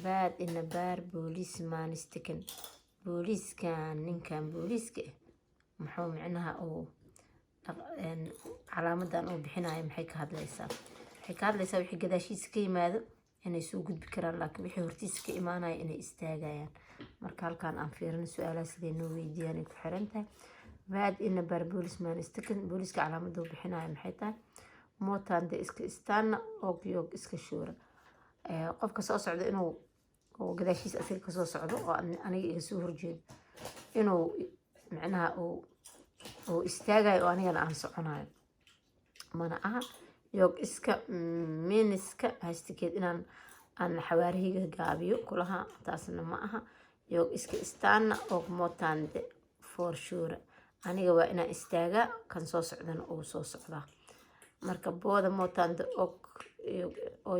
Vad innebär polismannens tecken? Booliiskan, ninkan booliiska ah, muxuu micnaha uu calaamadan uu bixinayo maxay ka hadlaysaa? Waxay ka hadlaysaa wixii gadaashiisa ka yimaado inay soo gudbi karaan, laakiin wixii hortiisa ka imaanaya inay istaagayaan. Marka halkan aan fiirino su-aalaha siday noo weydiiyaan ay ku xiran tahay. Vad innebär polismannens tecken? Booliiska calaamada uu bixinayo maxay tahay? Mötande ska stanna och jag ska köra. Qofka soo socda inuu oo gadaashiisa asiga kasoo socdo oo aniga iga soo horjeedo inuu micnaha uu istaagayo oo anigana aan soconayo, mana aha. Jag ska minska hastighet, inaan aan xawaarihayga gaabiyo kulaha, taasna ma aha. Jag ska stanna och mötande får köra, aniga waa inaan istaagaa, kan soo socdana uu soo socdaa. Marka båda mötande och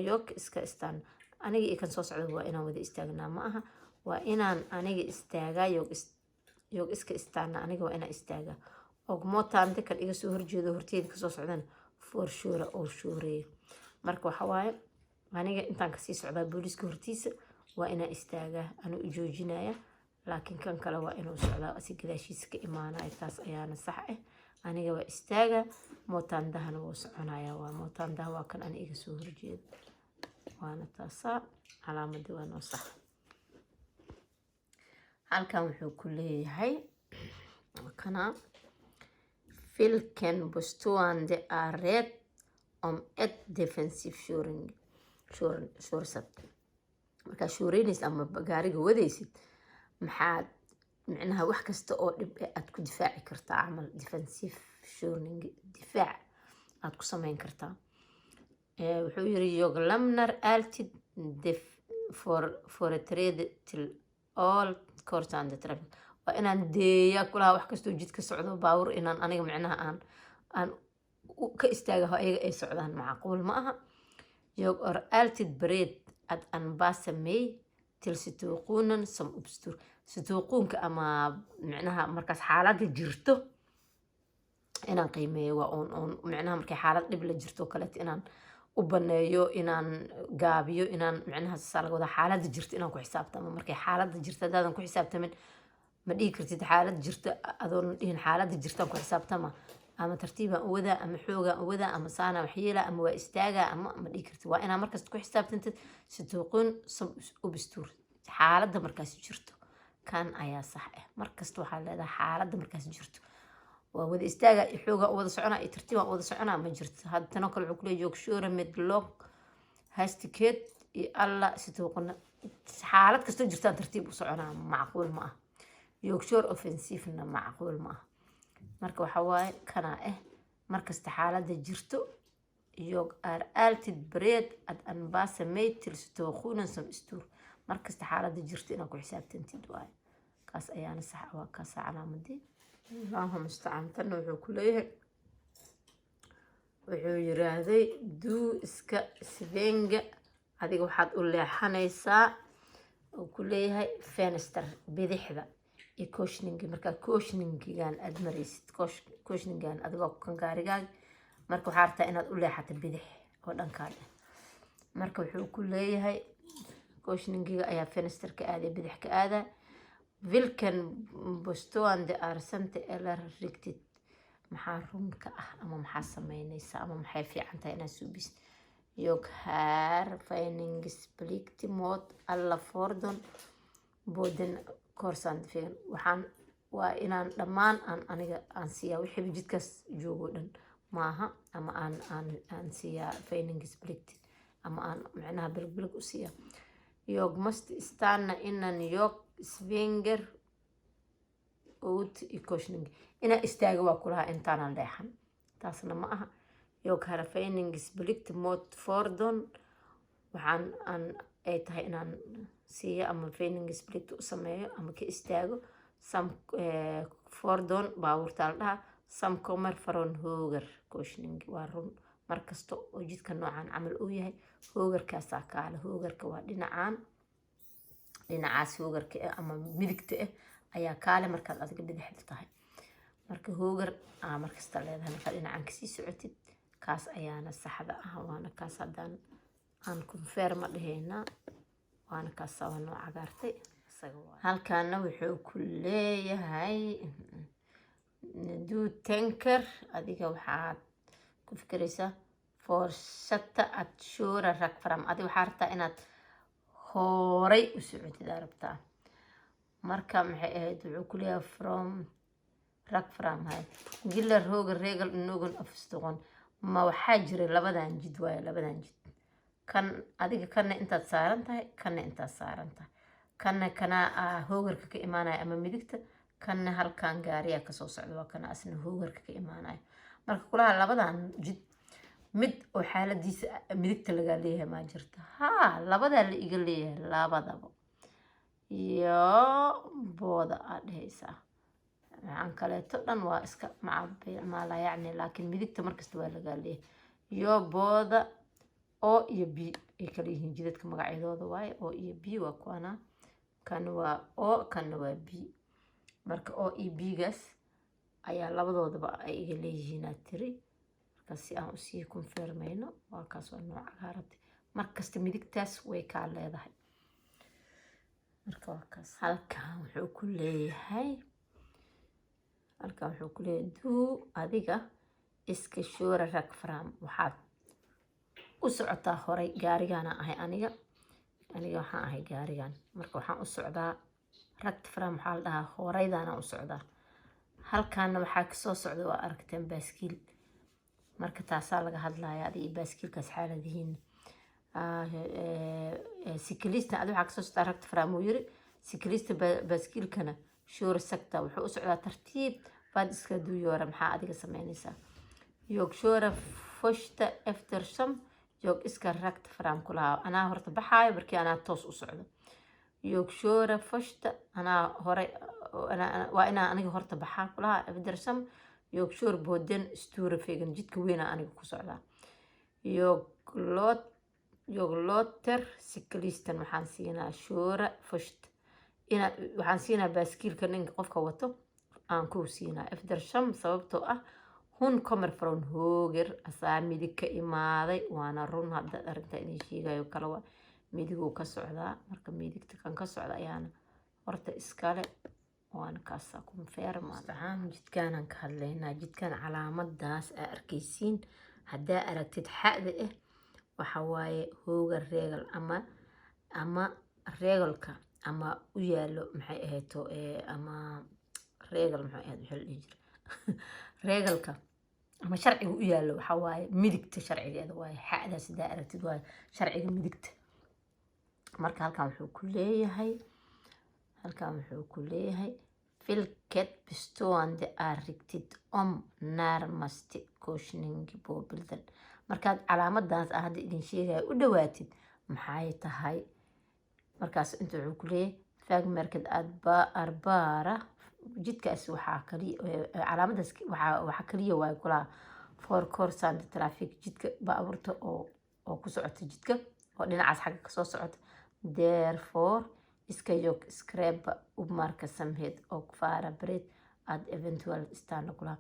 jag ska stanna, aniga iyo kan soo socda waa inaan wada istaagnaa, ma aha. Waa inaan aniga istaagaa, jag ska stanna, aniga waa inaan istaagaa, och mötande, kan iga soo horjeedo horteeda kasoo socdana, får köra, oo shooreeyo. Marka waxa waaye aniga intaan kasii socdaa booliiska hortiisa waa inaan istaagaa, anuu i joojinaya, laakiin kan kale waa inuu socdaa, si gadaashiisa ka imaanaya. Taas ayaana sax ah. Aniga waa istaaga, mötandahana wuu soconaya. Waa mötandaha, waa kan ani iga soo horjeedo, waana taasaa calaamadii, waa noo sax. Halkan wuxuu ku leeyahay kana: Vilken påstående är rätt om ett defensiv körning körsätt? Markaad shuureynaysid ama gaariga wadaysid, maxaad micnaha wax kasta oo dhib eh aad ku difaaci kartaa camal, defensiv körning, difaac aad ku sameyn kartaa? Wuxuu yiri: jag lämnar alltid företräde till all korsande trafik. Waa inaan deeya kulaha wax kastoo jidka socdo baawur, inaan aniga micnaha aan ka istaaga ayaga ay socdaan, macquul ma aha. Jag är alltid beredd att anpassa mig till situationen som uppstår. Situationka ama micnaha markaas xaaladda jirto inaan qiimeeyo, waa uun micnaha markay xaalad dhib la jirto oo kaleeto inaan u baneeyo, inaan gaabiyo, inaan micnaha sasaa laga wadaa, xaaladda jirto inaan ku xisaabtamo. Markay xaaladda jirto haddaadan ku xisaabtamin, ma dhihi kartid xaalad jirto adoon dhihin xaaladda jirtaan ku xisaabtama, ama tartiibaan u wadaa, ama xoogaan u wadaa, ama saanaa waxyeelaa, ama waa istaagaa, ama ma dhihi kartid. Waa inaa markasta ku xisaabtantid situation som uppstår, xaaladda markaas jirto. Kan ayaa sax ah. Markasta waxaa leedahay xaaladda markaas jirto waa wada istaaga iyo xoogaa u wada soconaa iyo tartiibaan u wada soconaa, ma jirto. Hadda tanoo kale wuxuu kuleeyahay: jag kör med låg hastighet i alla situationer. Xaalad kastoo jirtaan tartiib u soconaa, macquul ma ah. Jag kör offensivtna macquul ma ah. Marka waxa waaye kanaa ah markasta xaaladda jirto: jag är alltid beredd att anpassa mig till situationen som uppstår. Markasta xaaladda jirto inaad ku xisaabtantid waaye, kaas ayaana sax ah. Waa kaasa calaamadii. Allahu mustacaan. Tanna wuxuu ku leeyahay, wuxuu yiraahday: du ska svänga, adiga waxaad u leexanaysaa, uu ku leeyahay, vänster, bidixda iyo korsningi. Markaa korsningigan aad maraysid, korsningan adigoo kan gaarigaaga, marka waxaa rabtaa inaad u leexato bidix oo dhankaan ah. Marka wuxuu ku leeyahay korsningiga ayaa vänster ka aaday, bidix ka aadaa. Vilken påstående är sant eller riktigt? Maxaa run ka ah ama maxaa sameynaysaa ama maxay fiican tahay inaad suubisid? Jag har väjningsplikt mot alla fordon på den korsande vägen. Waxaan waa inaan dhammaan aan aniga aan siiyaa wixiiba jidkaas joogo dhan, maaha, ama aan siiyaa väjningsplikt ama aan micnaha bilig bilig u siiyaa. Jag måste stanna innan jag svänger ut i korsning. Inaan istaago waa kulahaa intaanan leexan, taasna ma aha. Jag har väjningsplikt mot fordon, waxaan aan ay tahay inaan siiyo ama väjningsplikt u sameeyo ama ka istaago som fordon, baabuurta la dhahaa, som kommer från höger korsning. Waa run. Markasta oo jidka noocan camal uu yahay, högerkaasaa kaale. Högerka waa dhinacaan, dhinacaas högerka ah ama midigta ah ayaa kaale markaad adiga bidixda tahay. Marka höger aa markasta leedahay markaad dhinacan kasii socotid, kaas ayaana saxda ah, waana kaas. Haddaan aan konfirmera dhahaynaa. Waana kaasa, waa noo cagaartay isaga waay. Halkaana wuxuu ku leeyahay: du tänker, adiga waxaad ku fikiraysaa, fortsätta att köra rakt fram, adiga waxaa rabtaa inaad horay u socotid aa rabtaa. Marka maxay ahayd? Wuxuu ku leeyahay from rakt fram hay gäller högerregel någon av stående. Ma waxaa jiray labadan jid waaye, labadan jid kan adiga kana intaad saaran tahay, kana intaad saaran tahay, kana kana högerka ka imaanaya ama midigta, kanna halkan gaariyaa kasoo socda, waa kana asna högerka ka imaanaya. Marka kulaha labadan jid mid oo xaaladiisa midigta lagaa leeyahay maa jirta? Haa, labadaa la iga leeyahay, labadaba iyo båda aad dhehaysaa. Maxaan kaleeto dhan waa iska maala yacni, laakiin midigta markasta waa lagaa leeyahay. Iyo båda O iyo B ay kala yihiin jidadka magacyadooda waaye. O iyo B waa kuwana, kan waa O, kanna waa B. Marka O iyo B gaas ayaa labadoodaba ay iga leeyihiin aad tiri. Marka si aan usii konfirmayno, waa kaas, waa nooc cagaaratay. Markasta midigtaas way kaa leedahay. Marka waa kaas. Halkan wuxuu ku leeyahay: du adiga ska köra rakt fram, waxaad u socotaa horay. Gaarigana ahay aniga, aniga waxaan ahay gaarigan. Marka waxaan u socdaa rakt fram, waxaa la dhahaa horeydaana u socdaa. Halkaana waxaa kasoo socda, waa aragteen, baaskiil. Marka taasaa laga hadlaya, adiga baaskiilkaas xaaladihiin. Cyklisten, adi waxaa kasoo socdaa rakt fram, uu yiri. Cyklisten, baaskiilkana, kör sakta, wuxuu u socdaa tartiib. Vad ska du göra? Maxaa adiga sameynaysaa? Jag kör först eftersom jag ska rakt fram, kulahaa. Anaa horta baxaayo, markii anaa toos u socdo. Jag kör först, anaa hore, waa inaa aniga horta baxaa, kulahaa. Eftersom jag kör på den stora vägen, jidka weynaa aniga ku socdaa. Jag låter cyklisten, waxaan siinaa, köra först, ina waxaan siinaa baaskiilka ninka qofka wato aan ku siinaa. Eftersom, sababtoo ah, hon kommer från höger, asaa midig ka imaaday. Waana run hadda arrintaa idin sheegayo kale, waa midiguu ka socdaa. Marka midigta kan ka socda ayaana horta iskale, waana kaasa konfirmaan. Jidkaanaan ka hadlaynaa. Jidkan calaamadaas aa arkaysiin, haddaa aragtid xa'da ah, waxa waaye högerregel ama regelka ama u yaalo, maxay ahayto, ama regel maxay ahayd, maxaa la dhihi jira, regelka ama sharciga u yaalo, waxaa waaye midigta sharcigeeda waaye. Xa'daas hadaa aragtid, waaye sharciga midigta. Marka halkan wuxuu ku leeyahay: vilket påstående är riktigt om närmaste korsning på bilden? Markaad calaamadaas ah hadda idin sheegaya u dhawaatid, maxay tahay? Markaas inta wuxuu ku leeyahay: vägmärket är bara, jidkaas waxaa kaliya, calaamadaas waxaa kaliya waaye kulaha för korsande trafik, jidka baabuurta oo ku socota jidka oo dhinacaas xagga kasoo socota. Därför ska jag skräpa uppmärksamhet och vara beredd att eventuellt stanna, kulaha.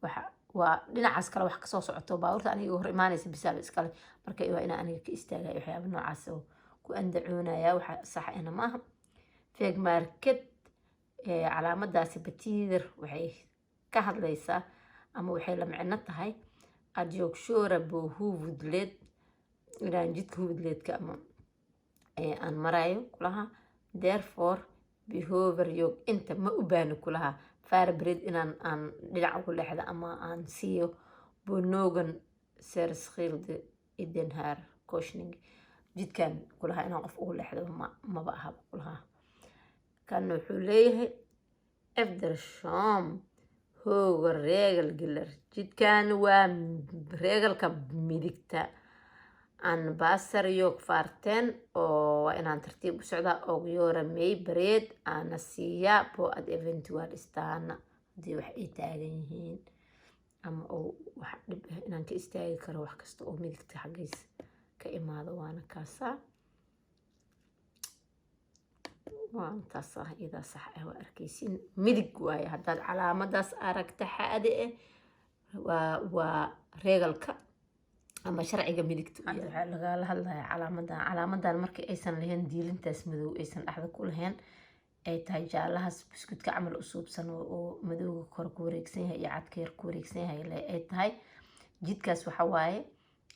Waxa waa dhinacaas kale wax kasoo socoto baabuurta aniga hor imaanaysa bisaaba iskale. Marka waa inaa aniga ka istaagay, waxyaaba noocaas oo ku andacoonaya waxa sax ahna maaha. Vägmärket, calaamadaasi, betyder, waxay ka hadlaysaa ama waxay la micno tahay, att jag kör på huvudled, inaan jidka huvudledka ama aan marayo, kulaha. Därför behöver jag inte, ma u baahni, kulaha, vara beredd, inaan aan dhinac ugu leexda ama aan siiyo på någon särskild i den här korsning, jidkan, kulaha, inaan qof ugu leexdo maba aha, kulaha. Kan wuxuu leeyahay: eftersom högerregel gäller, jidkan waa regelka midigta, anpassar jag farten, oo waa inaan tartiib u socdaa, och göra mig beredd, aana siiyaa, på att eventuellt stanna, haddii wax ay taagan yihiin ama uu wax dhib ah inaan ka istaagi karo wax kasta oo midigta xaggiis ka imaado. Waana kaasaa, waa taas ah, iyadaa sax ah. Waa arkaysiin, midig waaye. Haddaad calaamadaas aragta xaade ah, waa regelka. Ama sharciga midigta. Hadda waxaa lagala hadlayaa calaamadan. Calaamadan markii aysan lahayn diilintaas madow, aysan dhexda ku lahayn, ay tahay jaalahaas buskudka camal u suubsan oo madowga kor ku wareegsan yahay iyo cadka yar ku wareegsan yahay ay tahay, jidkaas waxa waaye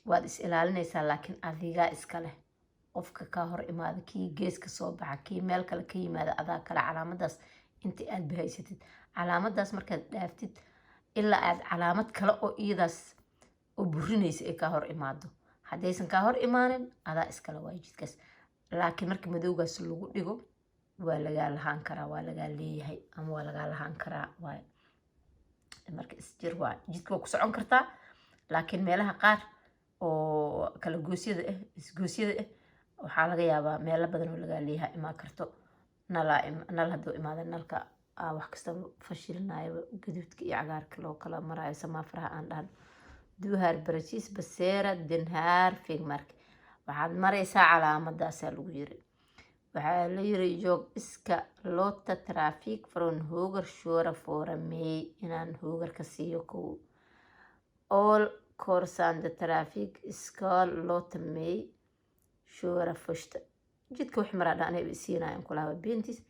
waad is ilaalinaysaa, laakiin adigaa iska leh. Qofka kaa hor imaada, kii geeska soo baxa, kii meel kale ka yimaada, adaa kale calaamadaas inta aad bahaysatid. Calaamadaas markaad dhaaftid, ilaa aad calaamad kale oo iyadaas oo burinaysa ay kaa hor imaado. Haddaysan kaa hor imaanin, adaa iskale waay jidkaas. Laakiin marka madowgaas lagu dhigo, waa lagaa lahaan karaa, waa lagaa leeyahay ama waa lagaa lahaan karaa waay. Marka isjir waay, jidka waa ku socon kartaa, laakiin meelaha qaar oo kala goosyada ah, isgoosyada ah, waxaa laga yaabaa meelo badan oo lagaa leeyahay imaan karto. Nalaa nal hadduu imaado, nalka wax kasta fashilinayo, gaduudka iyo cagaarka loo kala marayo, samaafaraha aan dhahno. Du har precis passerat den här vägmärke, waxaad maraysaa calaamadaasaa lagu yiri. Waxaa la yiri: jag ska låta trafik från höger köra före mig, inaan högerka siiyo kow. All korsande trafik ska låta mig köra först. Jidka wixii maraa dhan anay siinayan kulaha beentis.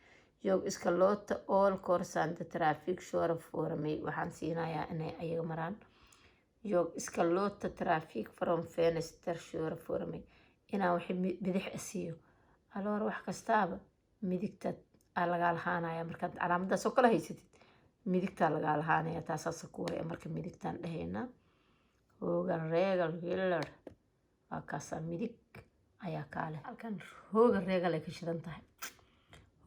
Jag ska låta all korsande trafik köra före mig, waxaan siinayaa inay ayaga maraan. Jag ska låta trafik från vänster köra före mig, inaan wixii bidix siiyo. Allora, wax kastaaba midigta aa lagaa lahaanaya. Markaad calaamadaas oo kala haysatid, midigtaa lagaa lahaanaya, taasaasa ku waraya. Marka midigtaan dhahaynaa, högerregel gäller, waa kaasaa, midig ayaa kaa leh. Halkan högerregel ay ka shidan tahay,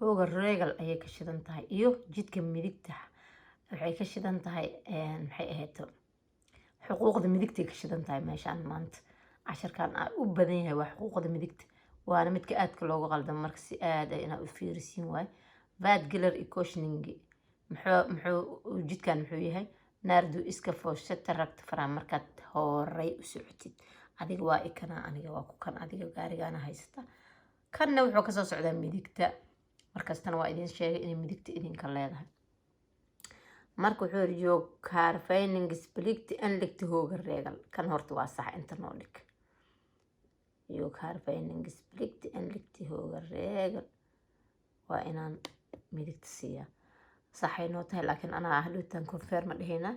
högerregel ayay ka shidan tahay, iyo jidka midigta waxay ka shidan tahay. Maxay ahayd? Xuquuqda midigtay ka shidan tahay. Meeshaan maanta casharkan aa u badan yahay waa xuquuqda midigta, waana midka aadka looga qaldamo. Marka si aad ah inaa u fiirisiin waay. Vad gäller i korsning? Muxuu jidkan muxuu yahay? När du ska fortsätta rakt fram, markaad horay u socotid. Adiga waa ikana, aniga waa ku kan, adiga gaarigaana haysata, kanna wuxuu kasoo socdaa midigta. Markastana waa idin sheegay inay midigta idinka leedahay. Marka wuxuu yiri: jag har väjningsplikt enligt högerregel. Kan horta waa sax, inta noo dhig. Jag har väjningsplikt enligt högerregel, waa inaan midigta siiyaa, saxay noo tahay. Laakiin anaa hadhowtaan konferma dhahaynaa.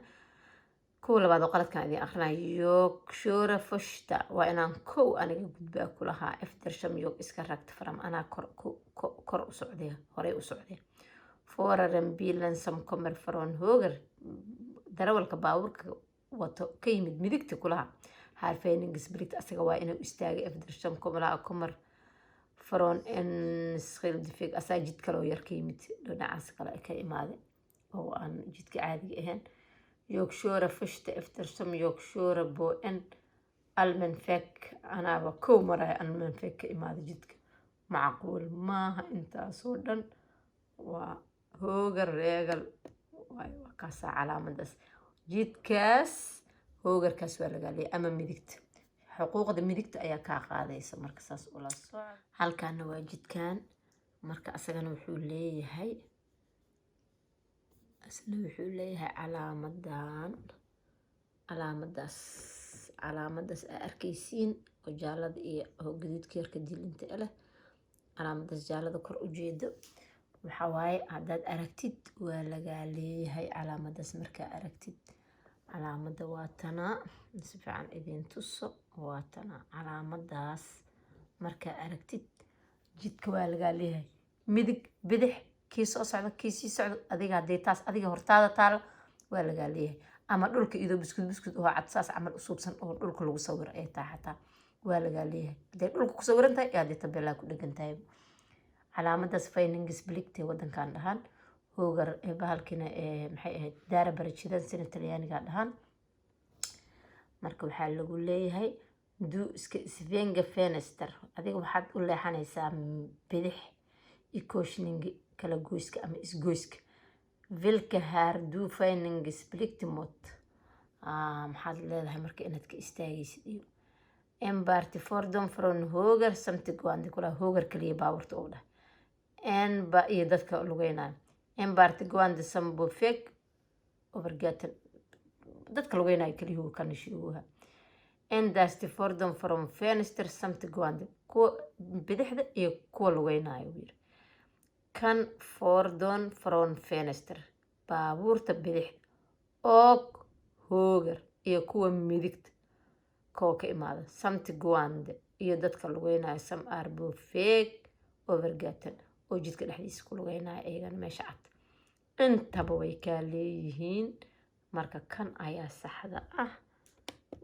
Kuwa labaad oo qaladkan idin akrinaya: jag kör först, waa inaan kow aniga gudbaa kulahaa, eftersom jag ska rakt fram, anaa kor kor u socday, horay u socday. Föraren bilen som kommer från höger, darawalka baabuurka wato ka yimid midigta kulaha, har väjningsplikt, asaga waa inuu istaagay, eftersom kommer från enskild väg, asaa jid kaloo yar ka yimid, dhinacaas kale ka imaaday oo aan jidka caadiga ahayn. Jag kör först eftersom jag kör på en allmän väg, anaaba kow maraya, allmän väg ka imaaday jidka. Macquul maaha intaasoo dhan. Waa högerregel waay, waa kaasaa calaamadaas. Jidkaas högerkaas waa lagaa leeyahay ama midigta, xuquuqda midigta ayaa kaa qaadaysa. Marka saas ula soco. Halkaana waa jidkan. Marka asagana wuxuu leeyahay, asna wuxuu leeyahay calaamadan, calaamadaas, calaamadaas aa arkaysiin oo jaalada iyo gaduudka yarka dilinta leh. Calaamadaas jaalada kor ujeedo waxaa waaye, haddaad aragtid, waa lagaa leeyahay calaamadaas. Markaa aragtid calaamada, waa tanaa, si fiican idin tuso, waa tanaa calaamadaas. Markaa aragtid, jidka waa lagaa leeyahay, midig, bidix, kii soo socda, kii sii socda, adiga haddii taas adiga hortaada taalo, waa lagaa leeyahay. Ama dhulka iyadoo buskud buskud oo cad saas camal usuubsan oo dhulka lagu sawiro ay tahay, xataa waa lagaa leeyahay. Hadday dhulka ku sawiran tahay iyo haddii tabeelaa ku dhegan tahay, calaamadaas väjningsplikt wadankan dhahaan, höger bahalkina maxay ahayd, dare precedenza Talyaaniga dhahaan. Marka waxaa lagu leeyahay: du ska svänga vänster, adiga waxaad u leexanaysaa bidix, i korsning, kala goyska ama isgoyska. Vilka har du väjningsplikt mot? Maxaad leedahay marka inaad ka istaagaysid? Iyo enbart fordon från höger samt gående kula, höger kaliya baabuurta oo dhah enba iyo dadka lugeynayo. Enbart gående som på väg över gatan, dadka lugeynayo kaliyuhu kana sheeguha. Endast fordon från vänster samt gående, kuwa bidixda iyo kuwa lugeynayo buu yiri. Kan fordon från vänster, baabuurta bidixda, och höger, iyo kuwa midigta kuwa ka imaada, samt gående, iyo dadka lugeynayo, som är på väg över gatan, oo jidka dhexdiisa ku lugeynaya iyagana meesha cad. Intaba way kaa leeyihiin. Marka kan ayaa saxda ah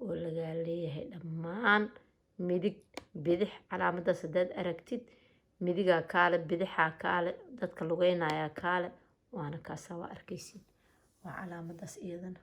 oo lagaa leeyahay dhammaan midig, bidix. Calaamadaas haddaad aragtid, midigaa kaale, bidixaa kaale, dadka lugeynayaa kaale, waana kaasaa. Waa arkaysiin, waa calaamadaas iyadana.